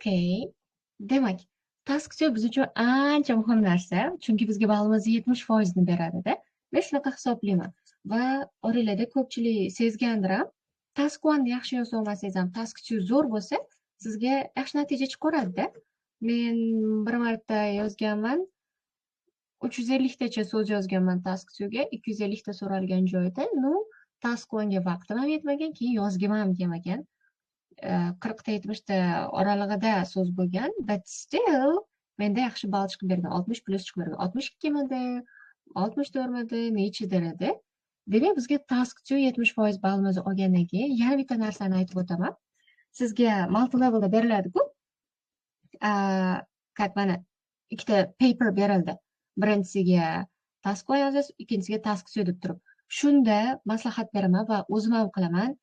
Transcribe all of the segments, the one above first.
Okay. Demak, task 2 biz uchun ancha muhim narsa, chunki bizga ballimizni 70%ni beradida. Men shunaqa hisoblayman va oranglarda ko'pchilik sezgandir ham, task 1 ni yaxshi yoza olmasangiz ham task 2 zo'r bo'lsa, sizga yaxshi natija chiqaveradida. Men bir marta yozganman, 350 tacha so'z yozganman task 2 ga, 250 ta so'ralgan joyida. Ну, task 1 ga vaqtim ham yetmagan, keyin yozgim ham kelmagan. 40 ta 70 ta oralig'ida so'z bo'lgan, but still menda yaxshi ball chiqib bergan, 60+ chiqib bergan. 62 midi, 64 midi, nechidir edi. Demak, bizga task 2 70% ballimizni olgandan keyin yana bitta narsani aytib o'taman. Sizga multi levelda beriladi-ku. Как mana ikkita paper berildi. Birinchisiga task 1 yozasiz, ikkinchisiga task 2 deb turib. Shunda maslahat beraman va o'zim ham qilaman.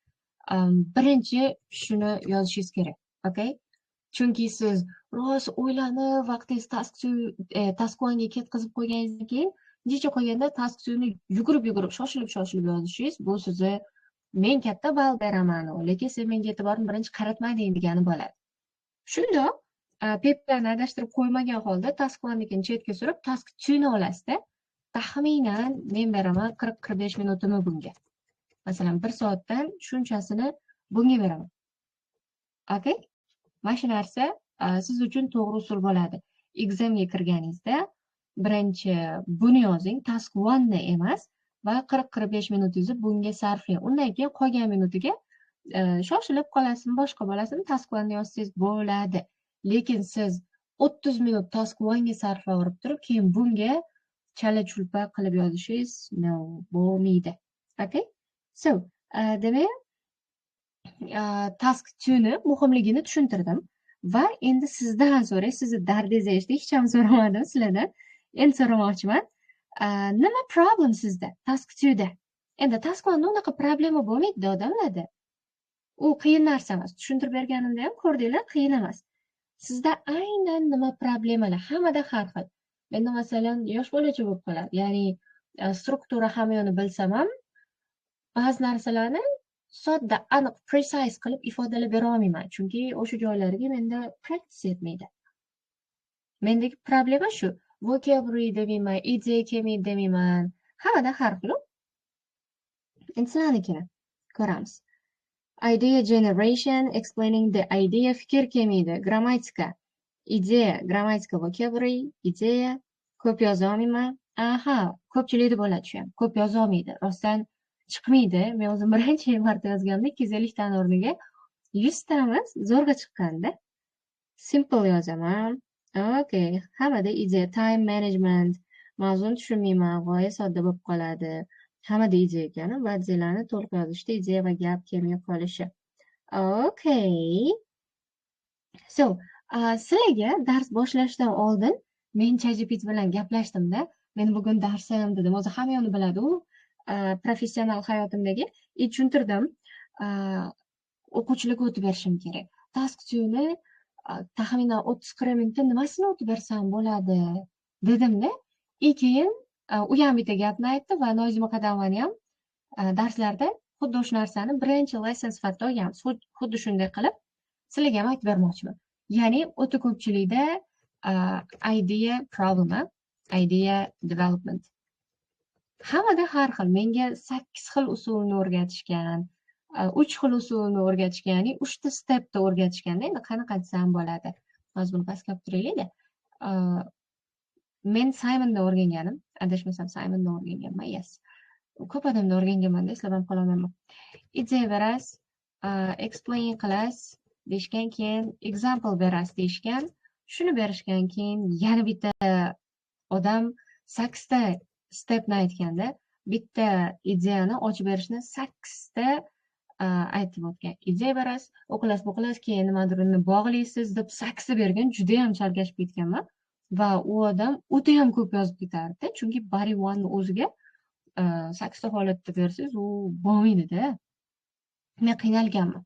Birinchi shuni yozishingiz kerak, okay? Chunki siz rosa o'ylanib vaqtingiz task 2, task 1 ga ketkazib qo'yganingizdan keyin necha qolganda task 2 ni yugurib-yugurib, shoshilib-shoshilib yozishingiz, bu sizni men katta ball beraman, lekin sen menga e'tiborni birinchi qaratmading degani bo'ladi. Shundoq paperlarni adashtirib qo'ymagan holda task 1nikini chetga surib, task 2 ni olasizda. Taxminan men beraman 40-45 minutimni bunga. Masalan, 1 soatdan shunchasini bunga beraman. Okay? Mana shu narsa siz uchun to'g'ri usul bo'ladi. Examga kirganingizda birinchi buni yozing, task 1 ni emas, va 40-45 minutingizni bunga sarflang. Undan keyin qolgan minutiga shoshilib qolasizmi, boshqa bo'lasizmi, task 1 ni yozsangiz bo'ladi. Lekin siz 30 minut task 1 ga sarflab turib, keyin bunga chala-chulpa qilib yozishingiz, no, bo'lmaydi. Okay? So, demak, task 2 ni muhimligini tushuntirdim va endi sizdan so'ray, sizni dardingizni eshitdik, hech ham so'ramadim sizlardan. Endi so'ramoqchiman. Nima problem sizda task 2 da? Endi task 1 da unaqa problema bo'lmaydi odamlarda. U qiyin narsa emas. Tushuntirib berganimda ham ko'rdinglar, qiyin emas. Sizda aynan nima problemalar? Hammada har xil. Menda, masalan, yosh bolacha bo'lib qoladi. Ya'ni struktura, hamma yoqni bilsam ham, ba'zi narsalarni sodda, aniq, precise qilib ifodalab bera olmayman. Chunki o'sha joylariga menda practice yetmaydi. Mendagi problema shu. Vocabulary demayman, ideya kelmaydi demayman. Hammada har xil. Endi sizlarnikini ko'ramiz. Idea generation, explaining the idea, fikr kelmaydi, grammatika, ideya, grammatika, vocabulary, ideya, ko'p yoza olmayman. Aha, ko'pchilikda bo'ladi shu ham. Ko'p yoza olmaydi. Rostdan chiqmaydi. Men o'zim birinchi marta yozganimda 250 tani o'rniga 100 tamiz zo'rg'a chiqqanda. Simple yozaman. Okay, hammada ideya, time management, mavzuni tushunmayman, g'oya sodda bo'lib qoladi. Hammada ideya ekan, ba'zilarni to'liq yozishda ideya va gap kelmay qolishi. Okay. So, sizlarga dars boshlashdan oldin men ChatGPT bilan gaplashdim-da. Men bugun darsim dedim. O'zi hamma yoqni biladi u professional hayotimdagi. И tushuntirdim. O'quvchilarga o'tib berishim kerak. Task 2ni taxminan 30-40 minutda nimasini o'tib bersam bo'ladi dedimda. И keyin u ham bitta gapni aytdi va Nozima Qadamovani ham darslarda xuddi o'sha narsani birinchi lesson sifatida olganmiz. Xuddi shunday qilib sizlarga ham aytib bermoqchiman. Ya'ni o'ta ko'pchilikda idea problema, idea development. Hammada har xil. Menga sakkiz xil usulni o'rgatishgan, uch xil usulni o'rgatishgan, ya'ni uchta stepda o'rgatishganda, endi qanaqa desam bo'ladi. Hozir buni pastga olib turaylikda. Men Simonda o'rganganim, adashmasam, Simonda o'rganganman, yes. Ko'p odamda o'rganganmanda, eslab ham qololmayman. Ideya berasiz, explain qilasiz deyishgan, keyin example berasiz deyishgan. Shuni berishgan, keyin yana bitta odam sakkizta stepni aytganda, bitta ideyani ochib berishni sakkizta aytib o'tgan. Ideya berasiz, o'qilasiz, bu, keyin nimadir uni bog'laysiz deb sakkizta bergan, judayam chalkashib ketganman. Va u odam o'tayam ko'p yozib ketardi, chunki body one o'ziga sakkizta holatda bersangiz, u bo'lmaydida. Men qiynalganman.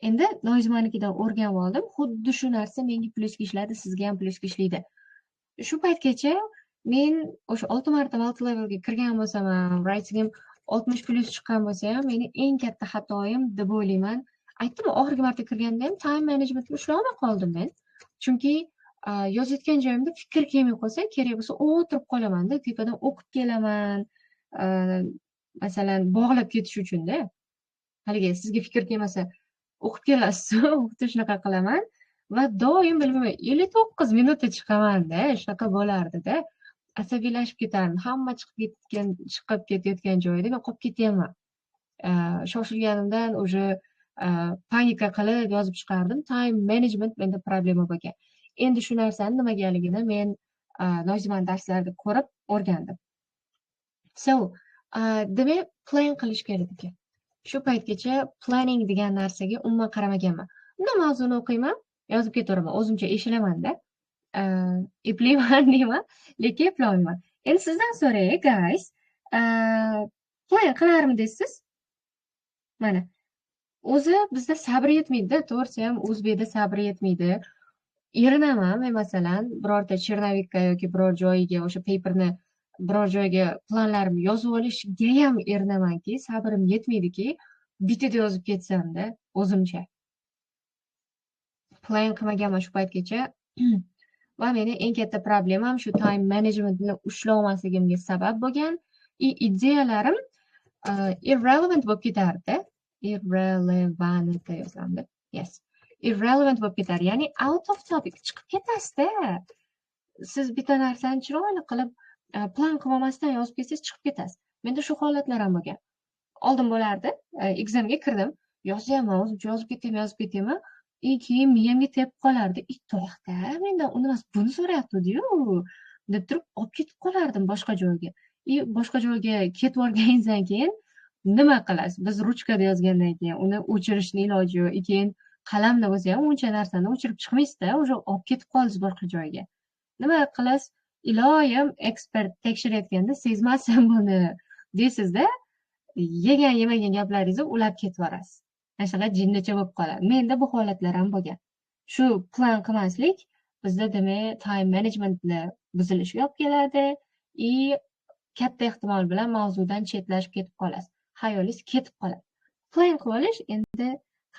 Endi Nozimanikidan o'rganib oldim. Xuddi shu narsa menga plyusga ishladi, sizga ham plyusga ishlaydi. Shu paytgacha men o'sha olti marta multi levelga kirgan bo'lsam ham, writingim 60+ chiqqan bo'lsa ham, meni eng katta xatoyim deb o'ylayman, Aytdim, oxirgi marta kirganda ham time managementga ushlolmay qoldim men. Chunki yozayotgan joyimda fikr kelmay qolsa, kerak bo'lsa o'tirib qolamanda, tepadan o'qib kelaman, masalan, bog'lab ketish uchun-da. Haligi sizga fikr kelmasa o'qib kelasiz, xuddi shunaqa qilaman va doim bilmayman 59 minutda chiqaman-da, shunaqa bo'lardi-da. Asabiylashib ketardim. Hamma chiqib ketayotgan joyida men qolib ketyapman. Shoshilganimdan уже panika qilib yozib chiqardim. Time management menda problema bo'lgan. Endi shu narsani nimagaligini men Nozimani darslarida ko'rib o'rgandim. So, demak, plan qilish kerak ekan. Shu paytgacha planning degan narsaga umuman qaramaganman. Unda mavzuni o'qiyman, yozib ketaveraman, o'zimcha eshilamanda. Eplayman deyman, lekin eplolmayman. Endi sizdan so'ray, guys, plan qilarmidingiz? Mana, o'zi bizda sabr yetmaydi-da, to'g'risi ham o'zbekda sabr yetmaydi. Erinaman men, masalan, birorta черновик ka yoki biror joyiga o'sha paperni biror joyga planlarimni yozib olishga ham erinamanki, sabrim yetmaydiki, bittada yozib ketsamda o'zimcha. Plan qilmaganman shu paytgacha. Va meni eng katta problemam shu time managementni ushlolmasligimga sabab bo'lgan. И ideyalarim irrelevant bo'lib ketardi. Irrelevant yozamdi. Yes. Irrelevant bo'lib ketar. Ya'ni out of topic chiqib ketasizda. Siz bitta narsani chiroyli qilib plan qilmasdan yozib ketsangiz chiqib ketasiz. Menda shu holatlar ham bo'lgan. Oldin bo'lardi, examga kirdim, yozyapman, o'zimcha yozib ketaymi, yozib ketaymi, keyin miyamga tepib qolardi. To'xta, mendan uni emas, buni so'rayapti-yu, deb turib olib ketib qolardim boshqa joyga. Boshqa joyga ketib yuborganingizdan keyin nima qilasiz? Biz ruchkada yozgandan keyin uni o'chirishni iloji yo'q. Keyin qalamda bo'lsa ham uncha narsani o'chirib chiqmaysizda, уже olib ketib qoldingiz boshqa joyga. Nima qilasiz? Iloyim ekspert tekshirayotganda sezmasin buni deysizda, yegan yemagan gaplaringizni ulab ketib yuborasiz. Mana shunaqa jinnicha bo'lib qoladi. Menda bu holatlar ham bo'lgan. Shu plan qilmaslik bizda demak time managementni buzilishiga olib keladi и katta ehtimol bilan mavzudan chetlashib ketib qolasiz. Xayolingiz ketib qoladi. Plan qilib olish endi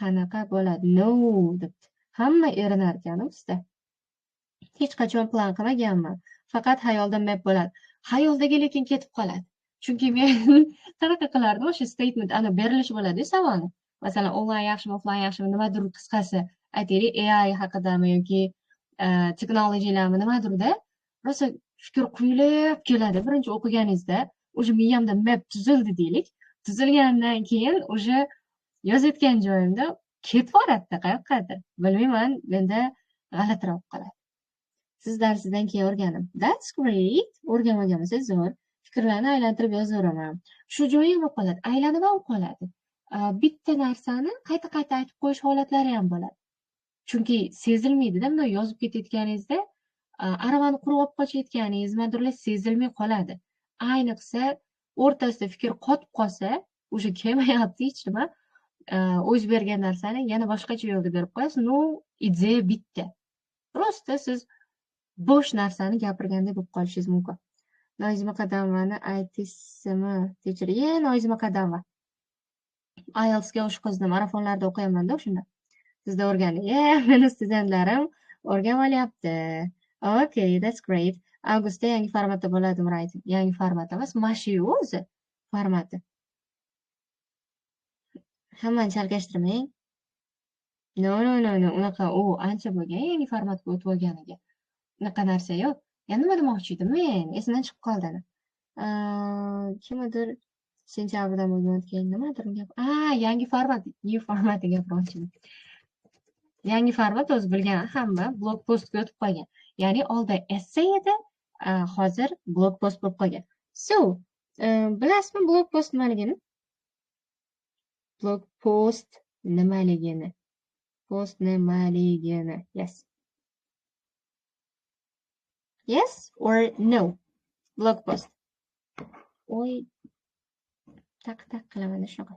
qanaqa bo'ladi? No debdi. Hamma erinar ekan bizda. Hech qachon plan qilmaganman. Faqat xayolda map bo'ladi. Xayoldagi lekin ketib qoladi. Chunki men qanaqa qilardim o'sha statement ana berilishi bo'ladi savolni. Masalan, onlayn yaxshimi, offlayn yaxshimi, nimadir qisqasi aytaylik, AI haqidami yoki texnologiyalarmi nimadirda rosa fikr quyilib keladi. Birinchi o'qiganingizda уже miyamda map tuzildi deylik. Tuzilgandan keyin уже yozayotgan joyimda ketib yuboradida qayoqqadir. Bilmayman, menda g'alatiroq qoladi. Siz darsidan keyin o'rgandim. That's great. O'rganmagan bo'lsangiz zo'r. Fikrlarni aylantirib yozaveraman. Shu joyi ham qoladi, aylanib ham qoladi. Bitta narsani qayta-qayta aytib qo'yish holatlari ham bo'ladi. Chunki sezilmaydida, bunday yozib ketayotganingizda aravani quruq olib qochayotganingiz nimadirlar sezilmay qoladi. Ayniqsa o'rtasida fikr qotib qolsa, o'sha kelmayapti hech nima. O'zi bergan narsani yana boshqacha yo'lda berib qo'yasiz. No, ideya bitta. Просто siz bo'sh narsani gapirgandek bo'lib qolishingiz mumkin. Nozima Qadamovani aytisimi? Teacher, Nozima Qadamova. IELTSga o'sha qizni marafonlarda o'qiyapman-da o'shanda. Sizda o'rgandik. Meni studentlarim o'rganib olyapti. Okay, that's great. Avgustda yangi formatda bo'ladimi writing? Yangi format emas, mana shu o'zi formati. Hammani chalkashtirmang. No, no, no, no. Unaqa u ancha bo'lgan yangi formatga o'tib olganiga. Unaqa narsa yo'q. Ya nima demoqchi edim men? Esimdan chiqib qoldi. Kimdir sentyabrdan bo'lgan o'tgan nimadir gap. Yangi format, new formatni gapirmoqchi edim. Yangi format o'zi bilgan hamma blog postga o'tib qolgan. Ya'ni oldin essay edi, hozir blog post bo'lib qolgan. So, bilasizmi blog post nimaligini? Blog post nimaligini? Post nimaligini? Yes. Yes or no? Blog post. Oy, taq-taq qilaman shunaqa.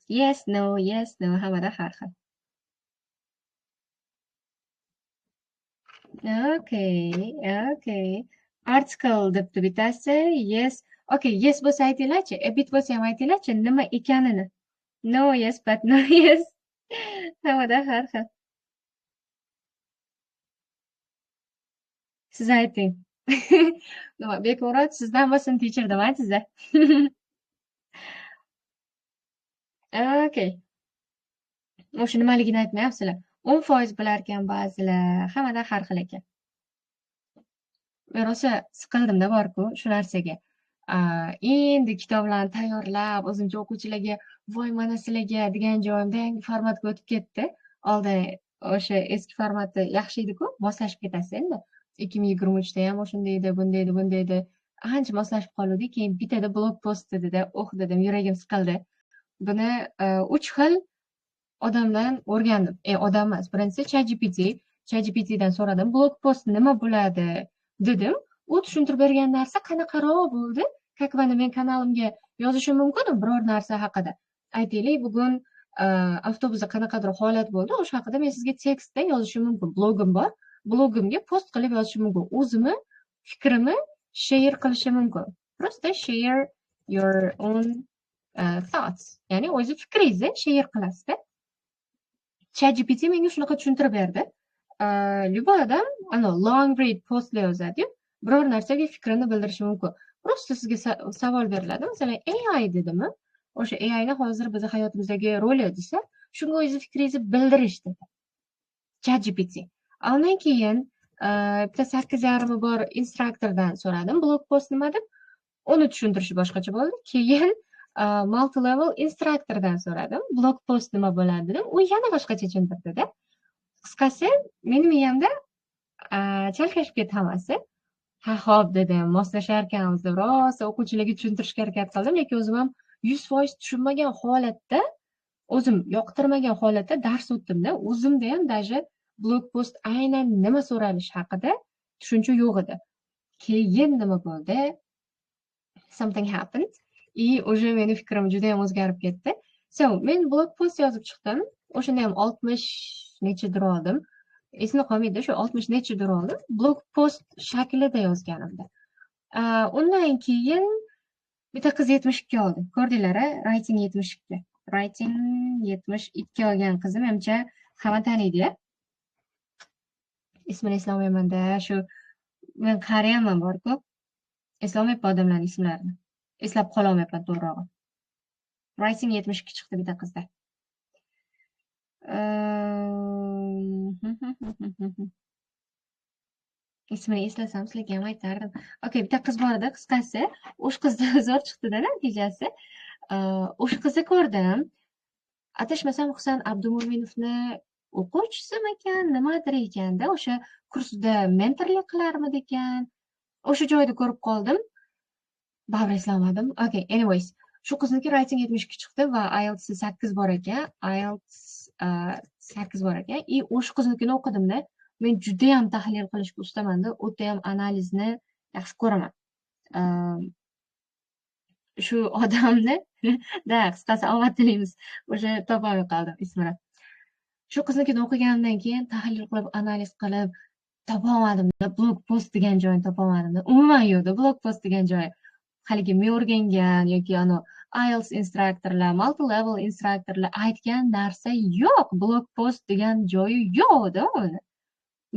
Yes, no, yes, no, hammada har xil. Okay, okay. Article debdi bittasi. Yes. Okay, yes bo'lsa aytinglarchi, a bit bo'lsa ham aytinglarchi, nima ekanini. No, yes, but no, yes. Hammada har xil. Siz ayting. Nima, Bekmurod, sizdan bo'lsin, teacher deb aytingizda. Okay. O'sha nimaligini aytmayapsizlar. 10% bilarkan ba'zilar, hammada har xil ekan. Men rosa siqildimda borku shu narsaga. Endi kitoblarni tayyorlab, o'zimcha o'quvchilarga, voy mana sizlarga degan joyimda yangi formatga o'tib ketdi. Oldin o'sha eski formati yaxshi edi-ku, moslashib ketasiz endi. 2023 da ham o'shunday edi, bunday edi, bunday edi. Ancha moslashib qoluvdik. Keyin bittada blog post dedida, oh dedim, yuragim siqildi. Buni 3 xil odamdan o'rgandim. Odam emas. Birinchisi ChatGPT. ChatGPTdan so'radim, blog post nima bo'ladi dedim. U tushuntirib bergan narsa qanaqaroq bo'ldi? Как mana men kanalimga yozishim mumkin biror narsa haqida. Aytaylik, bugun avtobusda qanaqadir holat bo'ldi, o'sha haqida men sizga tekstda yozishim mumkin. Blogim bor. Blogimga post qilib yozishim mumkin. O'zimni fikrimni share qilishim mumkin. Просто share your own thoughts. Ya'ni o'zi fikringizni share qilasizda. ChatGPT menga shunaqa tushuntirib berdi. Любой odam ana long read postlar yozadi-yu, biror narsaga fikrini bildirishi mumkin. Просто sizga savol beriladi. Masalan, AI dedimi? O'sha AI ni hozir bizni hayotimizdagi roli desa, shunga o'zingizni fikringizni bildirish dedi. ChatGPT. Undan keyin bitta 8,5 bor instruktordan so'radim, blog post nima deb. Uni tushuntirishi boshqacha bo'ldi. Keyin multi-level instruktordan so'radim, blog post nima bo'ladi dedim. U yana boshqacha tushuntirdi-da. Qisqasi, meni miyamda chalkashib ketdi hammasi. Ha, xo'p dedim, moslashar ekanmiz deb rosa o'quvchilarga tushuntirishga harakat qildim, lekin o'zim ham 100% tushunmagan holatda, o'zim yoqtirmagan holatda dars o'tdimda. O'zimda ham даже blog post aynan nima so'ralishi haqida tushuncha yo'q edi. Keyin nima bo'ldi? Something happened. И уже meni fikrim juda ham o'zgarib ketdi. So, men blog post yozib chiqdim. O'shanda ham 60 nechadir oldim. Esimda qolmaydi, shu 60 nechadir oldim. Blog post shaklida yozganimda. Undan keyin bitta qiz 72 oldi. Ko'rdinglar-a? Writing 72. Writing 72 olgan qizim menimcha hamma taniydi-ya. Ismini eslolmayman-da, shu men qariyapman bor-ku. Eslolmayapman odamlarning ismlarini. Eslab qololmayapman to'g'rirog'i. Writing 72 chiqdi bitta qizda. Ismini eslasam sizlarga ham aytardim. Okay, bitta qiz bor edi, qisqasi, o'sha qizda zo'r chiqdi-da natijasi. O'sha qizni ko'rdim. Adashmasam Husan Abdumo'minovni o'quvchisimikan, nimadir ekanda, o'sha kursda mentorlik qilarmidi ekan. O'sha joyda ko'rib qoldim. Baribir eslolmadim. Okay, anyways, shu qizniki writing 72 chiqdi va IELTS 8 bor ekan. IELTS 8 bor ekan. И o'sha qiznikini o'qidimda. Men juda ham tahlil qilishga ustamanda, o'ta ham analizni yaxshi ko'raman. Shu odamni da qisqasi omad tilaymiz. O'sha topolmay qoldim ismini. Shu qiznikini o'qiganimdan keyin tahlil qilib, analiz qilib topolmadim. Blog post degan joyini topolmadim. Umuman yo'qda blog post degan joyi. Haligi men o'rgangan yoki ana IELTS instruktorlar, multi-level instruktorlar aytgan narsa yo'q. Blog post degan joyi yo'q-da uni.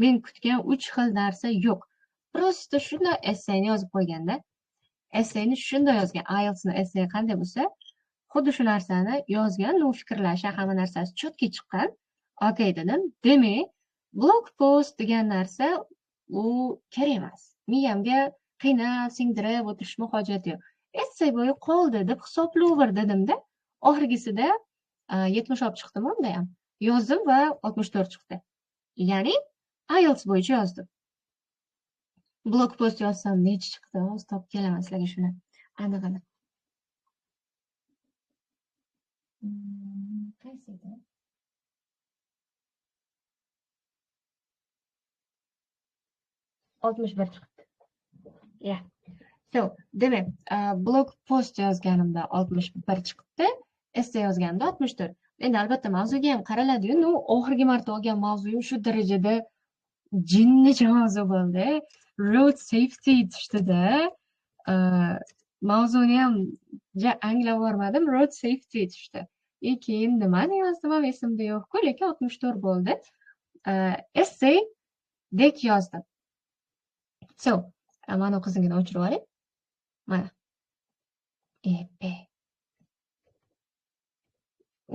Men kutgan 3 xil narsa yo'q. Просто shunday essayni yozib qo'yganda, essayni shunday yozgan, IELTSni essay qanday bo'lsa, xuddi shu narsani yozgan, u fikrlashi, hamma narsasi chotki chiqqan. Okay dedim. Demak, blog post degan narsa u kerak emas. Miyamga qiynab, singdirib o'tirishni hojati yo'q. Essay bo'yi qoldi deb hisoblayver dedimda, oxirgisida 70 olib chiqdim unda ham. Yozdim va 64 chiqdi. Ya'ni IELTS bo'yicha yozdim. Blog post yozsam necha chiqdi? Hozir topib kelaman sizlarga shuni anig'ini. Qaysi edi? 61 chiqdi. Yeah. So, demak, blog post yozganimda 61 chiqdi, essay yozganimda 64. Endi albatta mavzuga ham qaraladi-yu, no, oxirgi marta olgan mavzuyim shu darajada jinnicha mavzu bo'ldi. Road safety tushdida. Mavzuni ham ja anglab bormadim. Road safety tushdi. И keyin nimani yozdim ham esimda yo'q-ku, lekin 64 bo'ldi. Essay dek yozdim. So, mana qizingini o'chirib oling. Mana. Epe.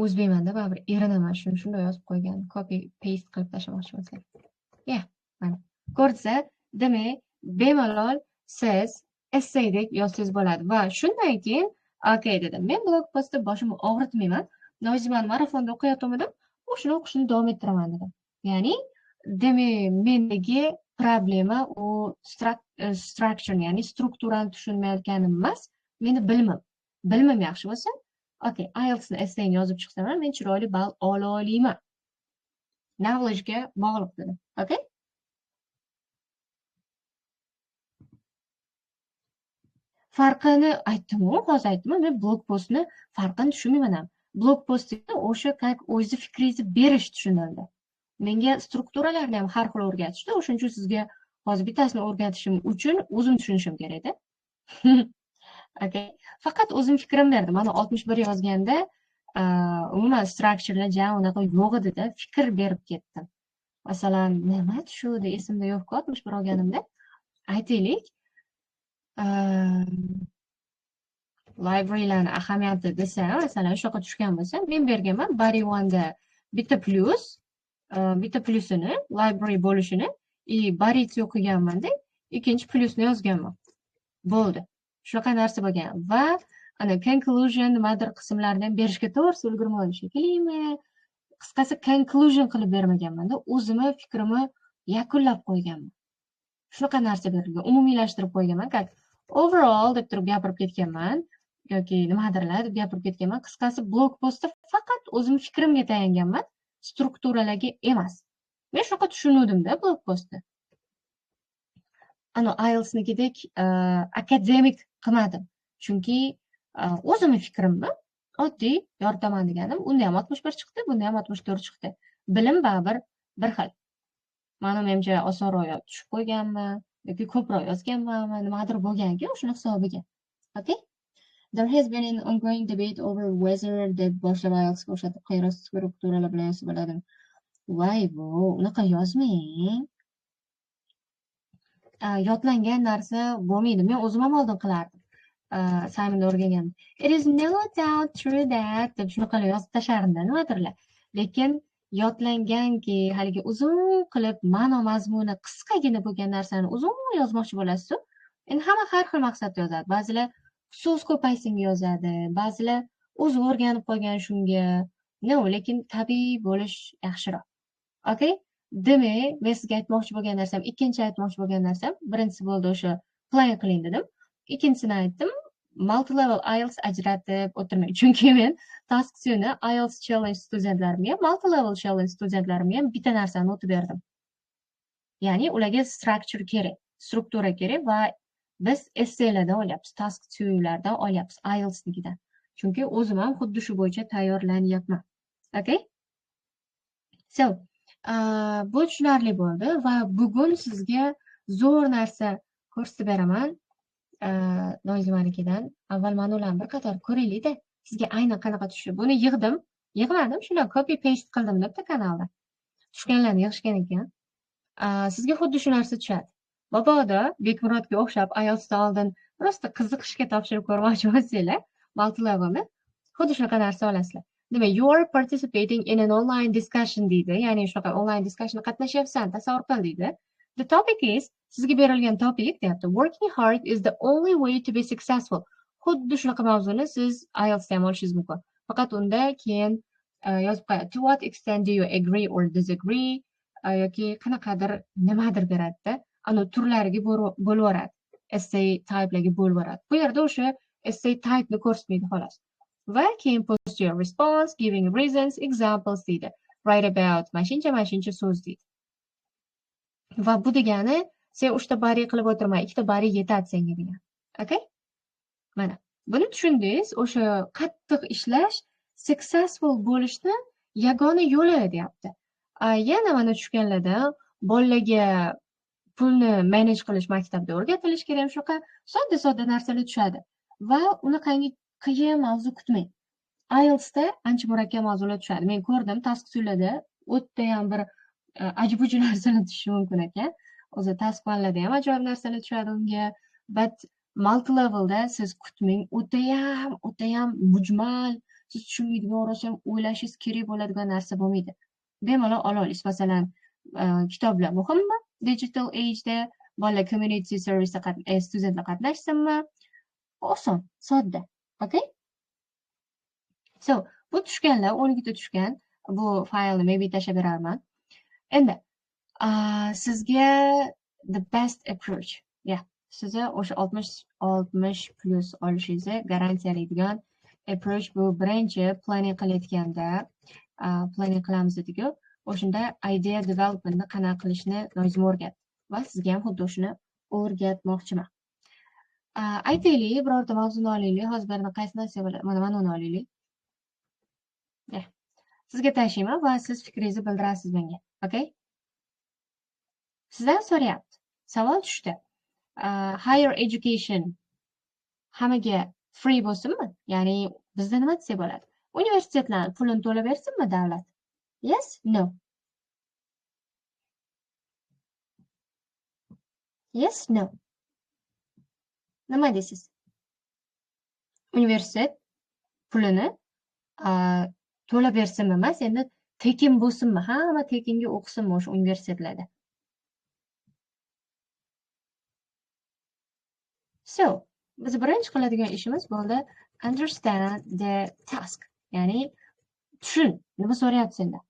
O'zbekmanda baribir erinaman, shuni shunday yozib qo'ygan, copy paste qilib tashlamoqchiman sizlarga. Yeah, mana. Ko'rsa, demak, bemalol siz essaydek yozsangiz bo'ladi va shundan keyin okay dedim. Men blog postda boshimni og'ritmayman. Noziman marafonda o'qiyotgandim, o'shani o'qishni davom ettiraman dedim. Ya'ni demak, mendagi problema u structure, ya'ni strukturani tushunmayotganim emas, meni bilimim. Bilimim yaxshi bo'lsa, okay, IELTSni essayni yozib chiqsam ham men chiroyli ball ola olmayman. Knowledge-ga bog'liq dedim. Okay? Farqini aytdim-u, hozir aytdim-u, men blog postni farqini tushunmayman ham. Blog postda o'sha как o'zi fikringizni berish tushunildi. Menga strukturalarni ham har xil o'rgatishdi. O'shuning uchun sizga hozir bittasini o'rgatishim uchun o'zim tushunishim kerak-da. Okay. Faqat o'zim fikrim berdim. Mana 61 yozganda, umuman structurelar ja unaqa yo'q edi-da, fikr berib ketdim. Masalan, nima tushuvdi esimda yo'q-ku 61 olganimda. Aytaylik, librarylarni ahamiyati desa, masalan, shunaqa tushgan bo'lsa, men berganman body one'da bitta plyus, bitta plyusini, library bo'lishini и body two qilganman-da, ikkinchi plyusni yozganman. Bo'ldi. Shunaqa narsa bo'lgan va ana conclusion nimadir qismlarini ham berishga to'g'risi ulgurmadim shekillimi. Qisqasi conclusion qilib bermaganman-da, o'zimni fikrimni yakunlab qo'yganman. Shunaqa narsa berilgan, umumiylashtirib qo'yganman, как overall deb turib gapirib ketganman yoki nimadirlar deb gapirib ketganman. Qisqasi blog postda faqat o'zim fikrimga tayanganman, strukturalarga emas. Men shunaqa tushunuvdim-da blog postni. Ano IELTSnikidek akademik qilmadim. Chunki o'zimni fikrimni oddiy yoritaman deganim, unda ham 61 chiqdi, bunda ham 64 chiqdi. Bilim baribir bir xil. Mani menimcha osonroq tushib qo'yganman yoki ko'proq yozganmanmi, nimadir bo'lganki, o'shani hisobiga. Okay? There has been an ongoing debate over whether deb boshlab IELTSga o'xshatib qayra strukturalar bilan yozsa bo'ladimi. Voy bu, unaqa yozmang. Yodlangan narsa bo'lmaydi. Men o'zim ham oldin qilardim. Simonda o'rgangandim. It is no doubt true that deb shunaqa yozib tashlardimda nimadirlar. Lekin yodlanganki, haligi uzun qilib ma'no mazmuni qisqagina bo'lgan narsani uzun yozmoqchi bo'lasiz-ku. Endi hamma har xil maqsadda yozadi. Ba'zilar so'z ko'paysinga yozadi, ba'zilar o'zi o'rganib qolgan shunga. No, lekin tabiiy bo'lish yaxshiroq. Okay? Demak, men sizga aytmoqchi bo'lgan narsam, ikkinchi aytmoqchi bo'lgan narsam, birinchisi bo'ldi o'sha plan qiling dedim. Ikkinchisini aytdim, multi-level IELTS ajratib o'tirmang. Chunki men task 2ni IELTS challenge studentlarimga, multi-level challenge studentlarimga ham bitta narsani o'tib berdim. Ya'ni ularga structure kerak, struktura kerak va biz essaylardan olyapmiz, task 2lardan olyapmiz, IELTSnikidan. Chunki o'zim ham xuddi shu bo'yicha tayyorlanyapman. Okay? So, bu tushunarli bo'ldi va bugun sizga zo'r narsa ko'rsatib beraman. Nozimanikidan. Avval mana ularni bir qator ko'raylik-da, sizga aynan qanaqa tushdi. Buni yig'dim, yig'madim, shuni copy paste qildim bitta kanalda. Tushganlarni yig'ishgan ekan. Sizga xuddi shu narsa tushadi. Mabodo Bekmurodga o'xshab IELTSdan oldin просто qiziqishga topshirib ko'rmoqchi bo'lsanglar, multi-levelni xuddi shunaqa narsa olasizlar. Demak, you are participating in an online discussion deydi. Ya'ni shunaqa online discussionda qatnashyapsan, tasavvur qil deydi. The topic is, sizga berilgan topic deyapti, working hard is the only way to be successful. Xuddi shunaqa mavzuni siz IELTSda ham olishingiz mumkin. Faqat unda keyin yozib qo'yadi. To what extent do you agree or disagree? Yoki qanaqadir nimadir beradida. Ana turlariga bo'lib yuboradi. Essay type'larga bo'lib yuboradi. Bu yerda o'sha essay type'ni ko'rsatmaydi xolos. Va keyin post your response, giving reasons, examples deydi. Write about mashincha mashincha so'z deydi. Va bu degani sen 3 ta bari qilib o'tirma, 2 ta bari yetadi senga degan. Okay? Mana buni tushundingiz, o'sha qattiq ishlash successful bo'lishni yagona yo'li deyapti. Yana mana tushganlarda bolalarga pulni manage qilish maktabda o'rgatilishi kerak, shunaqa sodda-sodda narsalar tushadi. Va unaqangi qiyin mavzu kutmang. IELTSda ancha murakkab mavzular tushadi. Men ko'rdim, task 2larda o'tda ham bir aji-buji narsalar tushishi mumkin ekan. O'zi task 1larda ham ajoyib narsalar tushadi unga. But multi-levelda siz kutmang, o'tayam mujmal, siz tushunmaydigan, rosa ham o'ylashingiz kerak bo'ladigan narsa bo'lmaydi. Bemalol ola olasiz. Masalan, kitoblar muhimmi? Digital age'da bolalar community service'da studentlar qatnashsinmi? Oson, sodda. Okay? So, bu tushganlar 12 ta tushgan. Bu faylni maybe tashlab berarman. Endi sizga the best approach. Yeah, sizni o'sha 60 plus olishingizni garantiyalaydigan approach bu birinchi planning qilayotganda, planning qilamiz dedik-ku, o'shanda idea developmentni qanaqa qilishni Nozima o'rgatdi va sizga ham xuddi o'shani o'rgatmoqchiman. Aytaylik, birorta mavzuni olaylik. Hozir birini qaysi narsa bo'ladi? Mana uni olaylik. Yeah. Sizga tashlayman va siz fikringizni bildirasiz menga. Okay? Sizdan so'rayapti. Savol tushdi. Higher education hammaga free bo'lsinmi? Ya'ni bizda nima desak bo'ladi? Universitetlar pulini to'lab bersinmi davlat? Yes, no. Yes, no. Nima deysiz? Universitet pulini to'lab bersinmi emas, endi tekin bo'lsinmi? Hamma tekinga o'qisinmi o'sha universitetlarda? So, biz birinchi qiladigan ishimiz bo'ldi understand the task. Ya'ni tushun, nima so'rayapti sendan?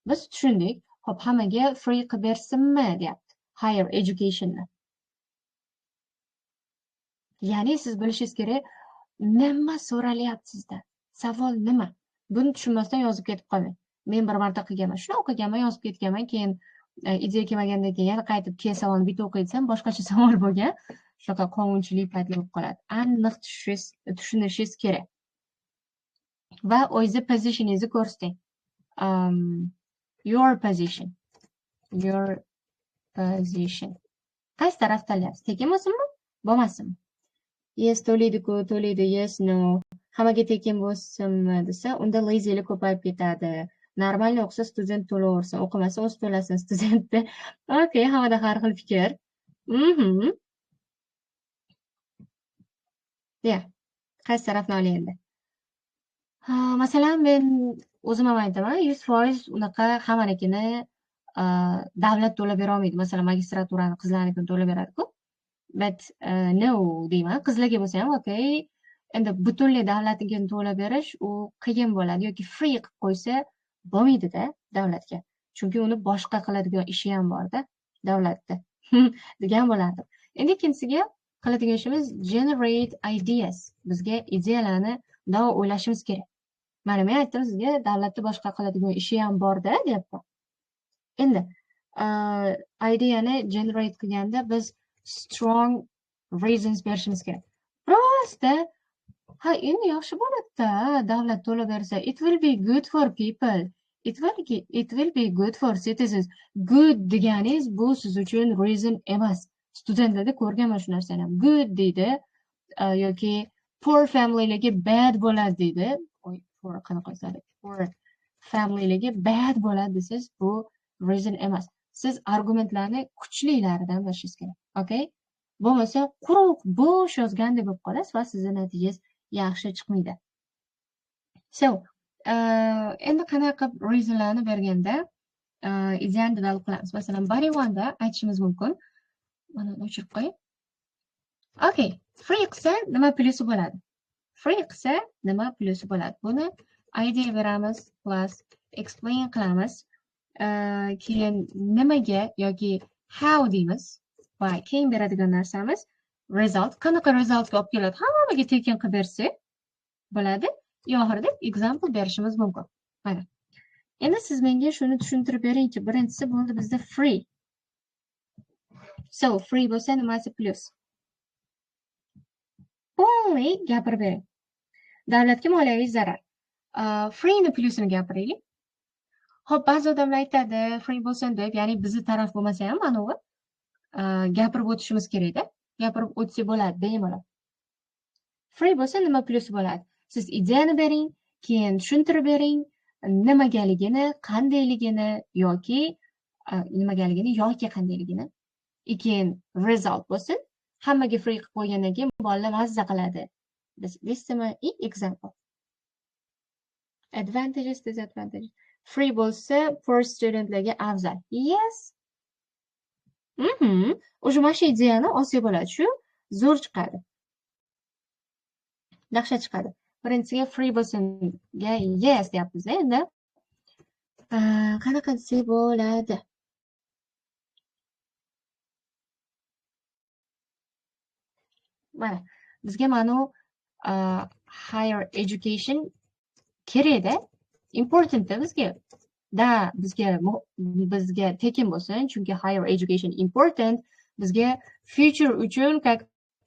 Biz tushundik. Xo'p, hammaga free qilib bersinmi deyapti. Higher education'ni. Ya'ni siz bilishingiz kerak, nima so'ralyapti sizdan? Savol nima? Buni tushunmasdan yozib ketib qolmang. Men bir marta qilganman, shuni o'qiganman, yozib ketganman, keyin ideya kelmagandan keyin yana qaytib keyin savolni bitta o'qiy desam, boshqacha savol bo'lgan. Shunaqa qovunchilik paytlar bo'lib qoladi. Aniq tushunishingiz kerak. Va o'zingizni positioningizni ko'rsating. Your position. Your position. Qaysi taraf tanlayapsiz? Tekin bo'lsinmi? Bo'lmasinmi? Yes, to'laydi-ku, to'laydi. Yes, no. Hammaga tekin bo'lsinmi desa, unda lazylik ko'payib ketadi. Normalniy o'qisa student to'laversin, o'qimasa o'zi to'lasin studentni. Okay, hammada har xil fikr. Yeah. Qaysi tarafni olay endi? Ha, masalan, men o'zim ham aytaman, 100% unaqa hammanikini davlat to'lab bera olmaydi. Masalan, magistraturani qizlarnikini to'lab beradi-ku. But no deyman. Qizlarga bo'lsa ham okay. Endi butunlay davlatnikini to'lab berish u qiyin bo'ladi yoki free qilib qo'ysa bo'lmaydi-da davlatga. Chunki uni boshqa qiladigan ishi ham bor-da davlatda. Degan bo'lardim. Endi ikkinchisiga qiladigan ishimiz generate ideas. Bizga ideyalarni bundoq o'ylashimiz kerak. Mana men aytdim sizga, davlatda boshqa qiladigan ishi ham bor-da deyapman. Endi ideyani generate qilganda biz strong reasons berishimiz kerak. Просто ha, endi yaxshi bo'ladi-da, davlat to'lab bersa, it will be good for people. It will be good for citizens. Good deganingiz bu siz uchun reason emas. Studentlarda ko'rganman shu narsani ham. Good deydi, yoki poor familylarga bad bo'ladi deydi. Oy, poor qanaqa yozadi? Poor familylarga bad bo'ladi desangiz, bu reason emas. Siz argumentlarni kuchlilaridan berishingiz kerak. Okay? Bo'lmasa quruq, bo'sh yozgandek bo'lib qolasiz va sizning natijangiz yaxshi chiqmaydi. So, endi qanaqa qilib reasonlarni berganda ideyani develop qilamiz. Masalan, body one'da aytishimiz mumkin. Mana uni o'chirib qo'ying. Okay, free qilsa nima plusi bo'ladi? Free qilsa nima plusi bo'ladi? Buni idea beramiz plus explain qilamiz. Keyin nimaga yoki how deymiz va keyin beradigan narsamiz result. Qanaqa resultga olib keladi? Hammaga tekin qilib bersak bo'ladi. Oxirida example berishimiz mumkin. Mana. Endi siz menga shuni tushuntirib beringchi. Birinchisi bo'ldi bizda free. So, free bo'lsa nimasi plus? Only gapirib bering. Davlatga moliyaviy zarar. Free'ni plusini gapiraylik. Xo'p, ba'zi odamlar aytadi, free bo'lsin deb, ya'ni bizni taraf bo'lmasa ham mana u gapirib o'tishimiz kerakda. Gapirib o'tsa bo'ladi, bemalol. Free bo'lsa nima plusi bo'ladi? Siz ideyani bering, Keyin tushuntirib bering, nimagaligini, qandayligini yoki nimagaligini yoki qandayligini. Keyin result bo'lsin. Hammaga free qilib qo'ygandan keyin bolalar mazza qiladi. Deysizmi? И example. Advantages, disadvantages. Free bo'lsa, poor studentlarga afzal. Yes. O'sha mana shu ideyani olsak bo'ladi. Shu zo'r chiqadi. Dahshat chiqadi. Birinchisiga free bo'lsinga yes deyapmiz endi. Qanaqa desak bo'ladi? Mana bizga mana higher education kerakda, importantda bizga. Da bizga tekin bo'lsin, chunki higher education important, bizga future uchun как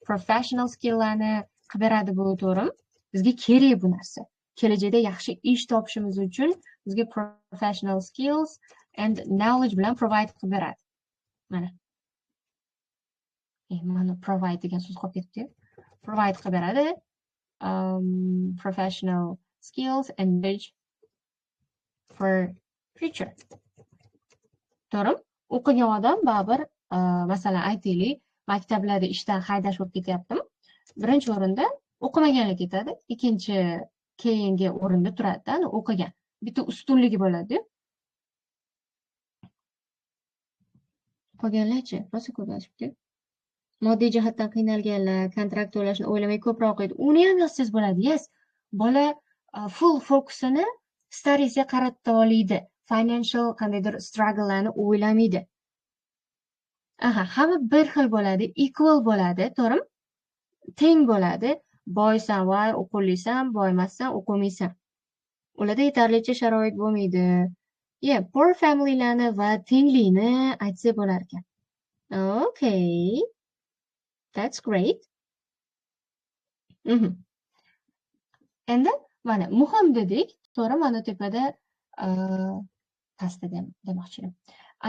professional skilllarni qilib beradi bu, to'g'rimi? Bizga kerak bu narsa. Kelajakda yaxshi ish topishimiz uchun bizga professional skills and knowledge bilan provide qilib beradi. Mana. Mana provide degan so'z qolib ketdi. Provide qilib beradi. Professional skills and knowledge for future. To'g'rimi? O'qigan odam baribir, masalan, aytaylik, maktablarda ishdan haydash bo'lib ketyaptimi? Birinchi o'rinda o'qimaganlar ketadi, ikkinchi keyingi o'rinda turadi-da, o'qigan. Bitta ustunligi bo'ladi-yu. Qolganlarchi, rosa ko'p yozibdi. Moddiy jihatdan qiynalganlar, kontrakt to'lashni o'ylamay ko'proq o'qiydi. Uni ham yozsangiz bo'ladi. Yes, bola full fokusini studiesga qarata oladi. Financial qandaydir struggle'larni o'ylamaydi. Aha, hamma bir xil bo'ladi, equal bo'ladi, to'g'rimi? Teng bo'ladi. Boysan, voy, o'qilisan, boymassan, o'qimaysan. Ularda yetarlicha sharoit bo'lmaydi. Yeah, poor familylarni va tenglikni aytsa bo'lar ekan. Okay. That's great. Endi mana muhim dedik, to'g'ri, mana tepada pastda demoqchi edim.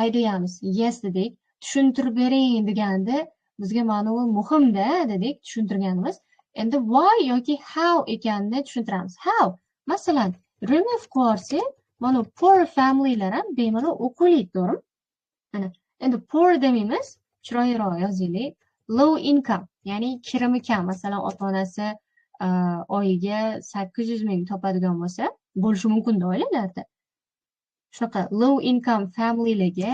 Ideamiz yes dedik, tushuntirib bering deganda bizga mana bu muhimda dedik, tushuntirganimiz. Endi why yoki how ekanini tushuntiramiz. How? Masalan, remove qilsak, mana poor familylar ham bemalol o'qiydi, to'g'rimi? Mana endi poor demaymiz, chiroyliroq yozaylik. Low income, ya'ni kirimi kam. Masalan, ota-onasi oyiga 800 ming topadigan bo'lsa, bo'lishi mumkin-da oilalarda. Shunaqa low income familylarga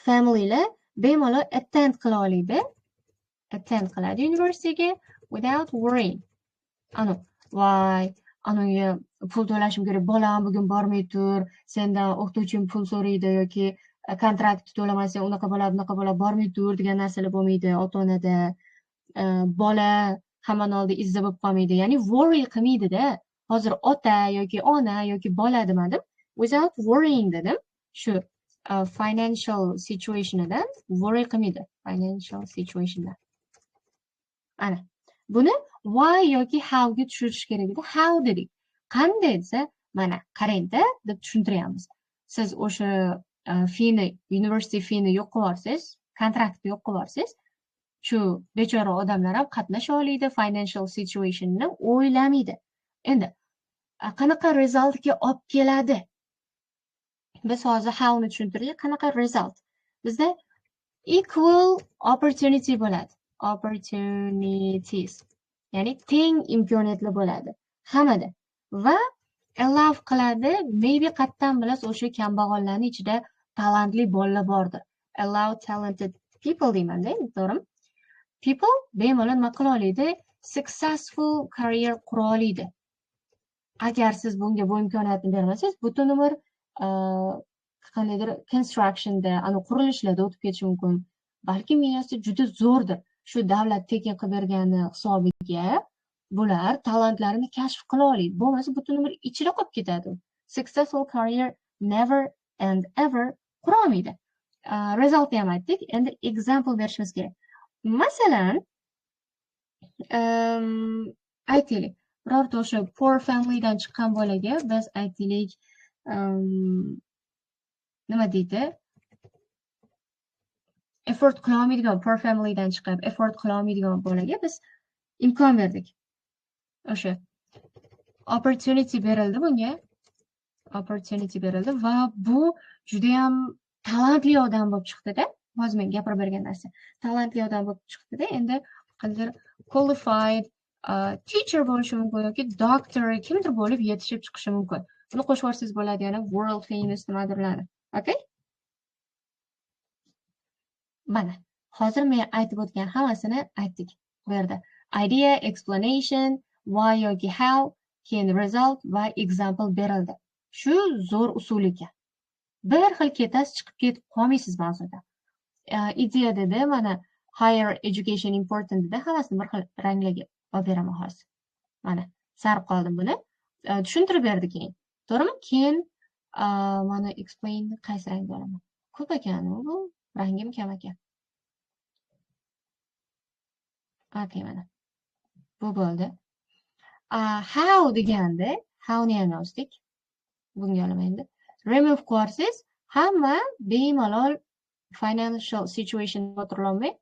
familylar bemalol attend qila oladi. Attend qiladi universitega without worrying. Anu, voy, anuga pul to'lashim kerak, bolam bugun bormay tur, sendan o'qituvchim pul so'raydi yoki kontrakt to'lamasang unaqa bo'ladi, bunaqa bo'ladi, bormay tur degan narsalar bo'lmaydi ota-onada. Bola hammani oldida izza bo'lib qolmaydi, ya'ni worry qilmaydi-da. Hozir ota yoki ona yoki bola demadim, without worrying dedim. Shu financial situationidan worry qilmaydi, financial situationdan. Ana buni why yoki how ga tushirish kerak edi. How dedik. Qanday desa, mana qarang-da deb tushuntiryapmiz. Siz o'sha feeni, university feeni yo'q qilib yuborsangiz, kontraktni yo'q qilib yuborsangiz, shu bechora odamlar ham qatnasha oladi, financial situationni o'ylamaydi. Endi qanaqa resultga olib keladi? Biz hozir howni tushuntirdik. Qanaqa result? Bizda equal opportunity bo'ladi. Opportunities. Ya'ni teng imkoniyatlar bo'ladi hammada. Va allow qiladi, maybe qayerdan bilasiz o'sha kambag'allarning ichida talantli bolalar bordir. Allow talented people deyman-da, to'g'rimi? People bemalol nima qila oladi? Successful career qura oladi. Agar siz bunga bu imkoniyatni bermasangiz, butun umr qandaydir constructionda, ana qurilishlarda o'tib ketishi mumkin. Balki miyasi juda zo'rdir. Shu davlat tekin qilib bergani hisobiga bular talantlarini kashf qila oladi. Bo'lmasa butun umr ichida qolib ketadi. Successful career never and ever qura olmaydi. Resultni ham aytdik. Endi example berishimiz kerak. Masalan, aytaylik, birorta o'sha poor familydan chiqqan bolaga biz aytaylik, nima deydi? Effort qila olmaydigan, poor familydan chiqib, effort qila olmaydigan bolaga biz Imkon berdik. O'sha opportunity berildi bunga. Opportunity berildi va bu judayam talantli odam bo'lib chiqdi-da. Hozir men gapirib bergan narsa. Talantli odam bo'lib chiqdi-da. Endi qanday qualified teacher bo'lishi mumkin yoki doctor, kimdir bo'lib yetishib chiqishi mumkin. Buni qo'shib yuborsangiz bo'ladi, yana world famous nimadirlarni. Okay? Mana hozir men aytib o'tgan hammasini aytdik bu yerda. Idea, explanation, why yoki how, keyin result va example berildi. Shu zo'r usul ekan. Bir xil ketasiz, chiqib ketib qolmaysiz mavzuda. Ideya dedi, mana higher education important dedi, hammasini bir xil ranglarga olib beraman hozir. Mana sarib qoldim buni. Tushuntirib berdi keyin. To'g'rimi? Keyin mana explain qaysi rangda olaman? Ko'p ekan bu, rangim kam ekan. Okay, mana. Bu bo'ldi. How deganda, howni ham yozdik. Bunga olaman endi. Remove qilsangiz, hamma bemalol financial situation xavotirlanmay,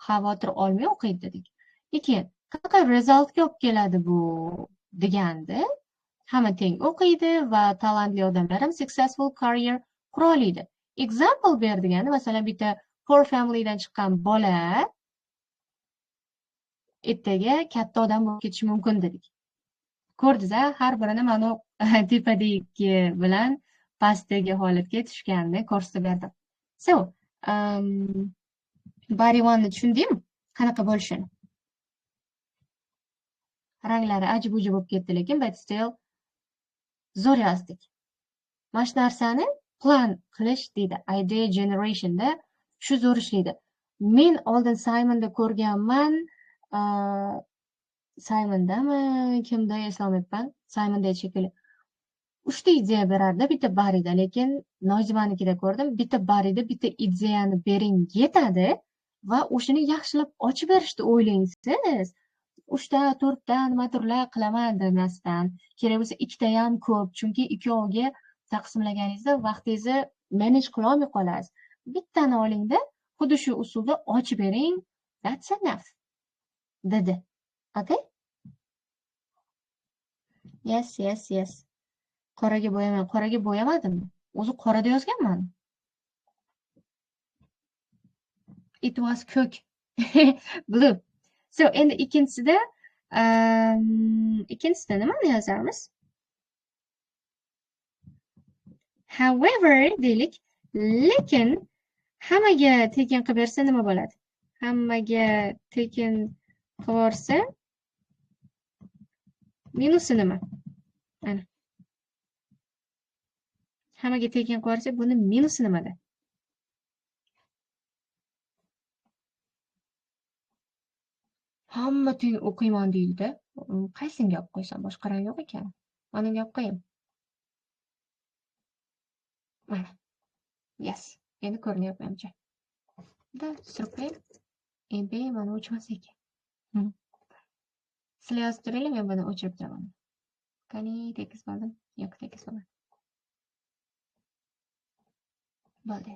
xavotir olmay o'qiydi dedik. Keyin qanaqa resultga olib keladi bu deganda, hamma teng o'qiydi va talantli odamlar ham successful career qura oladi. Example ber deganda, masalan, bitta poor familydan chiqqan bola ertaga katta odam bo'lib ketishi mumkin dedik. Ko'rdingiz-a, har birini mana tepadagi bilan pastdagi holatga tushganini ko'rsatib berdim. So, body one'ni tushundingmi? Qanaqa bo'lishini? Ranglari aji-buji bo'lib ketdi, lekin but still zo'r yozdik. Mana shu narsani plan qilish deydi. Idea generationda shu zo'r ishlaydi. Men oldin Simonda ko'rganman, Simondami, kimda eslolmayapman. Simonda shekilli. 3 ta ideya berardi, bitta barida, lekin Nozimanikida ko'rdim, bitta barida bitta ideyani bering yetadi va o'shani yaxshilab ochib berishni o'ylang siz. 3 ta, 4 ta nimadirlar qilaman demasdan, kerak bo'lsa 2 ta ham ko'p, chunki ikkoviga taqsimlaganingizda vaqtingizni manage qila olmay qolasiz. Bittani olingda, xuddi shu usulda ochib bering, that's enough dedi. Okay? Yes, yes, yes. Qoraga bo'yaman. Qoraga bo'yamadimmi? O'zi qorada yozganman. It was ko'k. Blue. So, endi ikkinchisida nimani yozamiz? However, deylik, lekin hammaga tekin qilib bersa nima bo'ladi? Hammaga tekin qilib yuborsa minusi nima? Ana. Hammaga tekin qilib yuborsa buni minusi nimada? Hamma teng o'qiyman deydi-da. Qaysinga olib qo'ysam, boshqa rang yo'q ekan. Mana bunga olib qo'yaymi? Mana. Yes. Endi ko'rinyapti menimcha. Da, surib qo'yayim. Endi mana o'chmas ekan. Sizlar yozib turinglar, men buni o'chirib turaman. Qani, tekis bo'ldim? Yo'q, tekis bo'lmadi. Bo'ldi.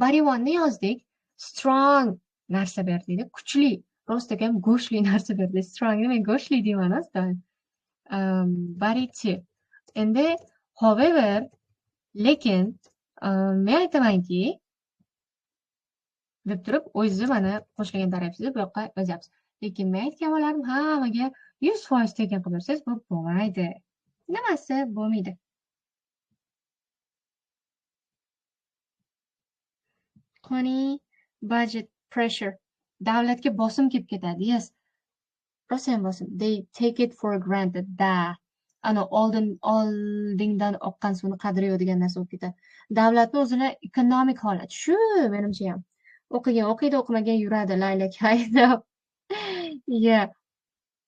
Body one'ni yozdik. Strong narsa berdi, kuchli, rostdan ham go'shtli narsa berdi. Strong nima, go'shtli deyman doim. Body two. Endi however, lekin men aytamanki deb turib o'zingizni mana qo'shilgan tarafingizni bu yoqqa yozyapsiz. Lekin men aytgan bo'lardim, hammaga 100% tekin qilib bersangiz bu bo'lmaydi. Nimasi bo'lmaydi? Qani budget pressure. Davlatga bosim kelib ketadi. Yes. Rosa ham bosim. They take it for granted. Da. Ana oldingdan oqqan suvni qadri yo'q degan narsa bo'lib ketadi. Davlatni o'zini ekonomik holat. Shu menimcha ham. O'qigan o'qiydi, o'qimagan yuradi, laylak haydab. Yeah.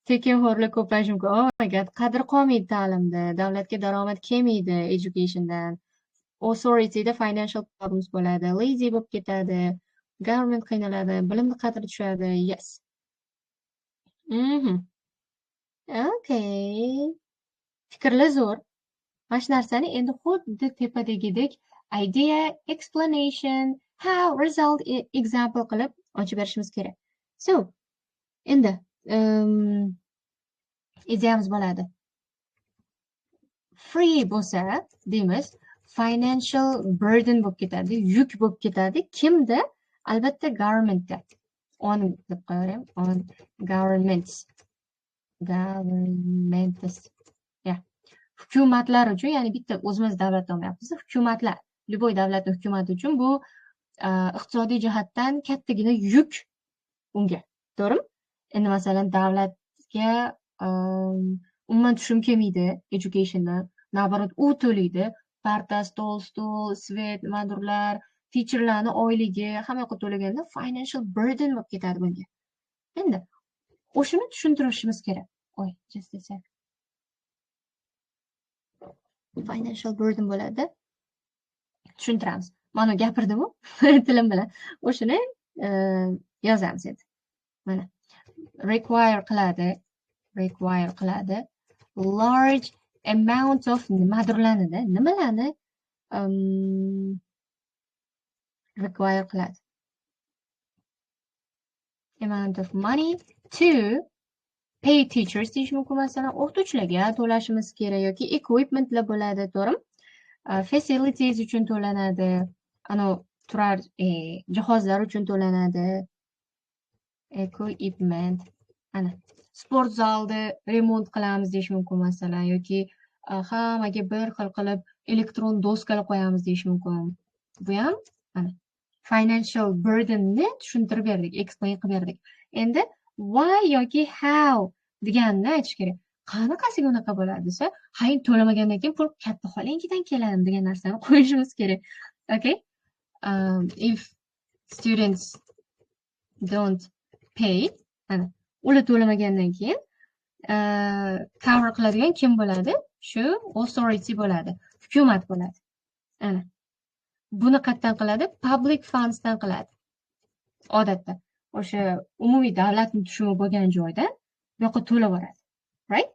Tekinxo'rlik ko'payishi mumkin. Oh my god, qadr qolmaydi ta'limda, davlatga daromad kelmaydi educationdan. Authorityda financial problems bo'ladi, lazy bo'lib ketadi, government qiynaladi, bilimni qadri tushadi. Yes. Okay. Fikrlar zo'r. Mana shu narsani endi xuddi tepadagidek idea, explanation, how, result, example qilib ochib berishimiz kerak. So, endi ideyamiz bo'ladi. Free bo'lsa, deymiz, financial burden bo'lib ketadi, yuk bo'lib ketadi. Kimda? Albatta, governmentda. On deb qo'yaveray, on governments. Governments. Yeah. Hukumatlar uchun, ya'ni bitta o'zimiz davlat olmayapmiz, hukumatlar, любой davlatni hukumati uchun bu iqtisodiy jihatdan kattagina yuk unga, to'g'rimi? Endi, masalan, davlatga umuman tushum kelmaydi educationdan, наоборот, u to'laydi. Parta, stol, stul, свет, nimadirlar, teacherlarni oyligi, hamma yoqqa to'laganda financial burden bo'lib ketadi bunga. Endi o'shani tushuntirishimiz kerak. Oy, just a sec. Financial burden bo'ladi. Tushuntiramiz. Mana, gapirdimu tilim bilan. O'shani yozamiz endi. Mana, require qiladi, require qiladi large amount of nimadirlarnida, nimalarni require qiladi? Amount of money to pay teachers deyish mumkin, masalan, o'qituvchilarga to'lashimiz kerak yoki equipmentlar bo'ladi, to'g'rimi? Facilities uchun to'lanadi, anavi turar jihozlar uchun to'lanadi, equipment. Ana, sport zalni remont qilamiz deyish mumkin, masalan, yoki hammaga bir xil qilib elektron doskalar qo'yamiz deyish mumkin. Bu ham, mana, financial burdenni tushuntirib berdik, explain qilib berdik. Endi why yoki how deganini aytish kerak. Qanaqasiga unaqa bo'ladi desa, ha, endi to'lamagandan keyin pul katta xolangkidan keladi degan narsani qo'yishimiz kerak. Okay, if students don't pay, mana, ular to'lamagandan keyin cover qiladigan kim bo'ladi? Shu authority bo'ladi, hukumat bo'ladi. Ana, buni qayerdan qiladi? Public fundsdan qiladi odatda. O'sha umumiy davlatni tushumi bo'lgan joyda bu yoqqa to'lab yuboradi, right?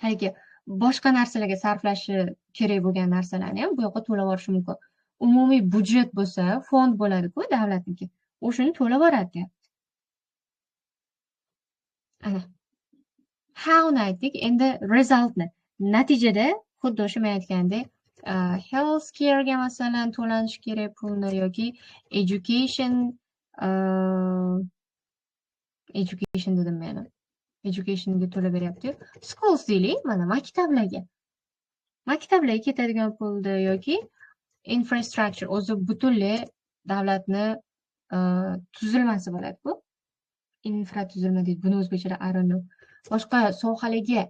Haligi boshqa narsalarga sarflashi kerak bo'lgan narsalarni ham bu yoqqa to'lab yuborishi mumkin. Umumiy byudjet bo'lsa, fond bo'ladiku davlatniki, o'shani to'lab yuboradi deyapti. Ana, howni aytdik, endi resultni, natijada xuddi o'sha men aytgandek, health care'ga, masalan, to'lanishi kerak pulni yoki education, education dedim men, educationga to'lab beryaptiyu, schools deylik, mana, maktablarga ketadigan pulni yoki infrastructure, o'zi butunlay davlatni tuzilmasi bo'ladi-ku, infratuzilma deydi buni o'zbekchada, I don't know, boshqa sohalarga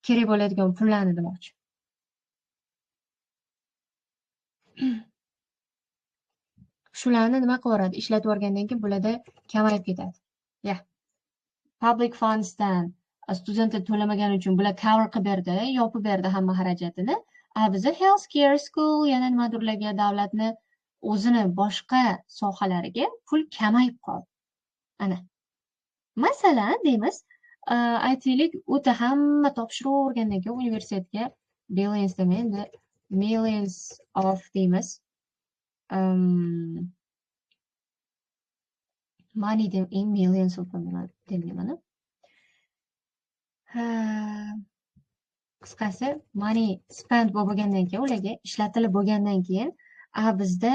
kerak bo'ladigan pullarni demoqchi. Shularni nima qilib yuboradi? Ishlatib yuborgandan keyin bularda kamayib ketadi. Yeah, public fundsdan studentlar to'lamagani uchun bular cover qilib berdi, yopib berdi hamma xarajatini. A biza health care, school, yana nimadirlarga, davlatni o'zini boshqa sohalariga pul kamayib qoldi. Ana, masalan, deymiz, aytaylik, o'ta hamma topshiravergandan keyin universitetga billions demay, endi millions of deymiz, money dem, millions of demayman. Qisqasi, money spend bo'lib bo'lgandan keyin, ularga ishlatilib bo'lgandan keyin, a bizda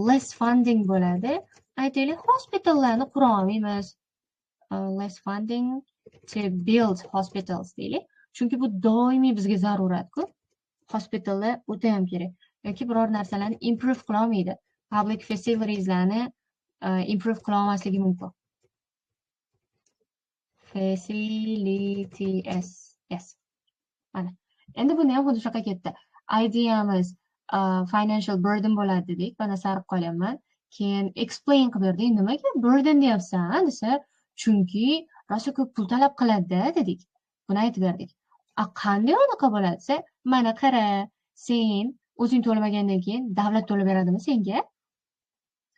less funding bo'ladi. Aytaylik, hospitallarni qura olmaymiz. Less funding to build hospitals deylik, chunki bu doimiy bizga zaruratku, hospitallar o'tayam kerak yoki biror narsalarni improve qilolmaydi, public facilitieslarni improve qila olmasligi mumkin. Facilities, yes. Mana, endi buni ham xuddi shunaqa ketdi ideamiz. Financial burden bo'ladi dedik, mana, sariq qolyapman. Keyin explain qilib berdik, nimaga burden deyapsan desa, chunki rosa ko'p pul talab qiladida dedik, buni aytib berdik. A qanday unaqa bo'ladi desa, mana, qara, sen o'zing to'lamagandan keyin davlat to'lab beradimi senga?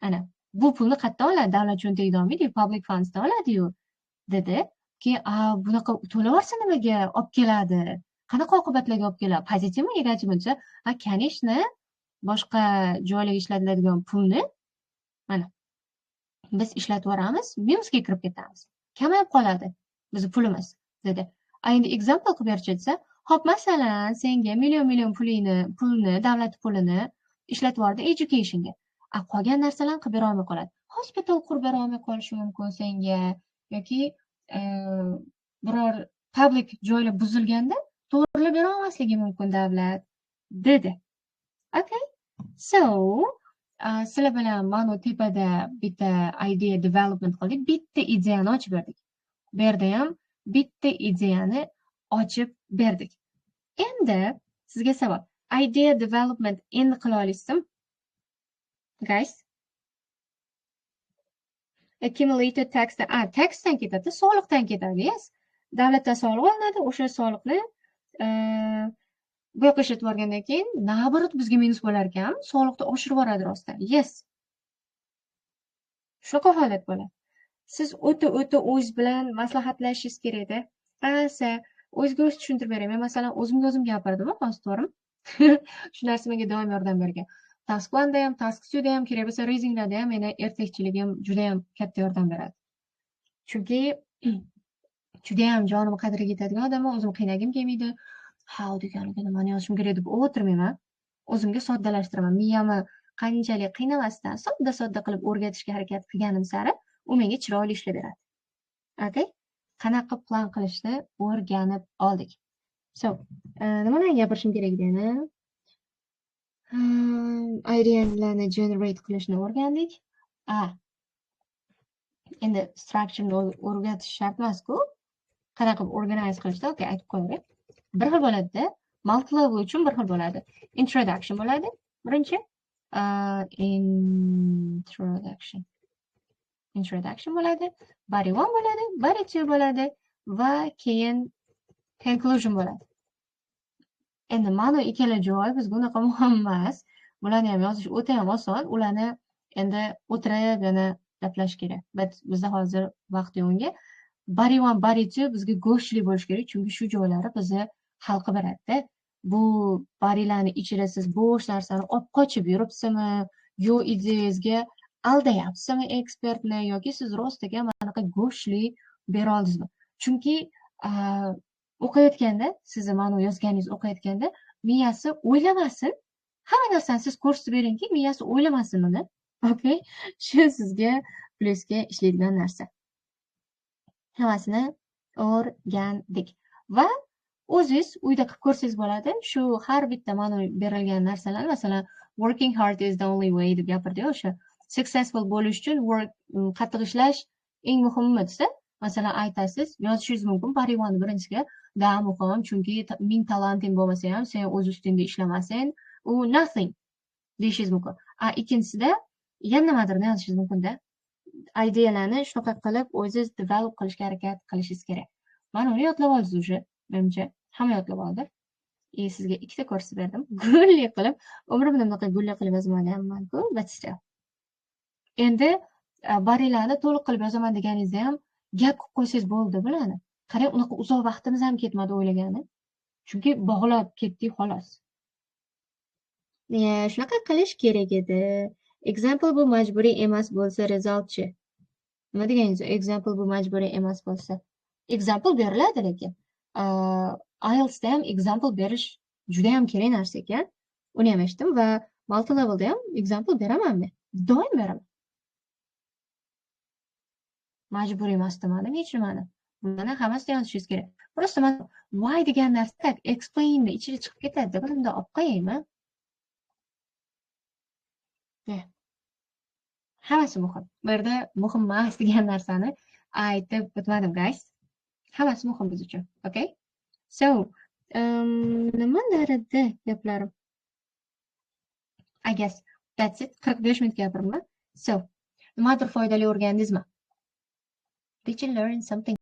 Ana, bu pulni qayerdan oladi? Davlat cho'ntagidan olmaydiyu, public fundsdan oladiyu, dedi. Keyin a bunaqa to'lab yuborsa, nimaga olib keladi, qanaqa oqibatlarga olib keladi, pozitivmi, negativmi desa, a конечно, boshqa joylarga ishlatiladigan pulni, mana, Biz ishlatib yuboramiz, minusga kirib ketamiz, kamayib qoladi bizni pulimiz, dedi. A endi example qilib berchi desa, ho'p, masalan, senga million million pulingni, pulni, davlat pulini ishlatib yubordi educationga, a qolgan narsalarni qilib berolmay qoladi. Hospital qurib berolmay qolishi mumkin senga yoki biror public joylar buzilganda to'g'irlab bera olmasligi mumkin davlat, dedi. Okay, so sizlar bilan mana tepada bitta idea development qildik, bitta ideyani ochib berdik. Bu yerda ham bitta ideyani ochib berdik. Endi sizga savol: idea development endi qila olasizmi, guys? Accumulated taxdan, a, taxdan ketadi, soliqdan ketadi. Yes, davlatdan soliq olinadi, o'sha soliqni bu yoqqa ishlatib yuborgandan keyin, наоборот, bizga minus bo'lar ekan, soliqni oshirib yuboradi rostdan. Yes, shunaqa holat bo'ladi. Siz o'ta o'ta o'zingiz bilan maslahatlashishingiz kerakda. Rosa o'zizga o'zingiz tushuntirib bering. Men, masalan, o'zimga o'zim gapirdim hozir, to'g'rimi? Shu narsa menga doim yordam bergan. Task 1da ham, task 2da ham, kerak bo'lsa, readinglarda ham meni ertakchiligim judayam katta yordam beradi, chunki judayam jonim qadriga yetadigan odamman. O'zimni qiynagim kelmaydi. How deganida nimani yozishim kerak deb o'tirmayman, o'zimga soddalashtiraman. Miyamni qanchalik qiynamasdan, sodda sodda qilib o'rgatishga harakat qilganim sari u menga chiroyli ishlab beradi. Okay, qanaqa plan qilishni o'rganib oldik. So nimalarni gapirishim kerak edi yana? Idealarni generate qilishni o'rgandik. A, endi structureni o'rgatish shart emasku, qanaqa qilib organize qilishni. Okay, aytib qo'yay, bir xil bo'ladida, multi level uchun bir xil bo'ladi. Introduction bo'ladi birinchi, introduction bo'ladi, body one bo'ladi, body two bo'ladi va keyin conclusion bo'ladi. Endi mana ikkala joy bizga unaqa muhim emas, bularni ham yozish o'ta ham oson. Ularni endi o'tirib yana gaplash kerak, but bizda hozir vaqt yo'q unga. Body one, body two bizga go'shtli bo'lishi kerak, chunki shu joylari bizni hal qilib beradida. Bu bodylarni ichida siz bo'sh narsani olib qochib yuribsizmi yo ideyangizga aldayapsizmi ekspertni yoki siz rostaga manaqa go'shtli bera oldingizmi? Chunki o'qiyotganda, sizni mana bu yozganingizni o'qiyotganda miyasi o'ylamasin, hamma narsani siz ko'rsatib beringki, miyasi o'ylamasin uni. Okay, shu sizga plyusga ishlaydigan narsa. Hammasini o'rgandik va o'zingiz uyda qilib ko'rsangiz bo'ladi shu har bitta mana berilgan narsalarni. Masalan, "Working hard is the only way" deb gapirdiyu, o'sha successful bo'lish uchun work, qattiq ishlash eng muhimi desa, masalan, aytasiz, yozishingiz mumkin body one birinchisiga: да, muhim, chunki ming talanting bo'lmasa ham, sen o'z ustingda ishlamasang, u nothing, deyishingiz mumkin. A ikkinchisida yana nimadirni yozishingiz mumkinda. Ideyalarni shunaqa qilib o'zingiz develop qilishga harakat qilishingiz kerak. Mana uni yodlab oldingiz уже, menimcha, hamma yodlab oldi. И sizga ikkita ko'rsatib berdim gulli qilib. Umrimda bunaqa gulli qilib yozmaganmanku, but still. Endi bodylarni to'liq qilib yozaman deganingizda ham gap qilib qo'ysangiz bo'ldi bularni. Qarang, unaqa uzoq vaqtimiz ham ketmadi o'ylagani, chunki bog'lab ketdik, xolos. Shunaqa qilish kerak edi. Example bu majburiy emas bo'lsa, resultchi? Nima deganingiz, example bu majburiy emas bo'lsa? Example beriladi, lekin IELTSda ham example berish judayam kerak narsa ekan, uni ham eshitdim va multi levelda ham example beraman, men doim beraman. Majburiy emas demadim hech nimani. Buni hammasini yozishingiz kerak. Просто man why degan narsa так explainni ichida chiqib ketadi, bir bundoq olib qo'yaymi. Yeah. Hammasi muhim. Bu yerda muhim emas degan narsani aytib o'tmadim, guys. Hammasi muhim biz uchun. Okay? So, nimalar edi gaplarim? I guess that's it. 45 minut gapiribman. So, nimadir foydali o'rgandingizmi? Did you learn something?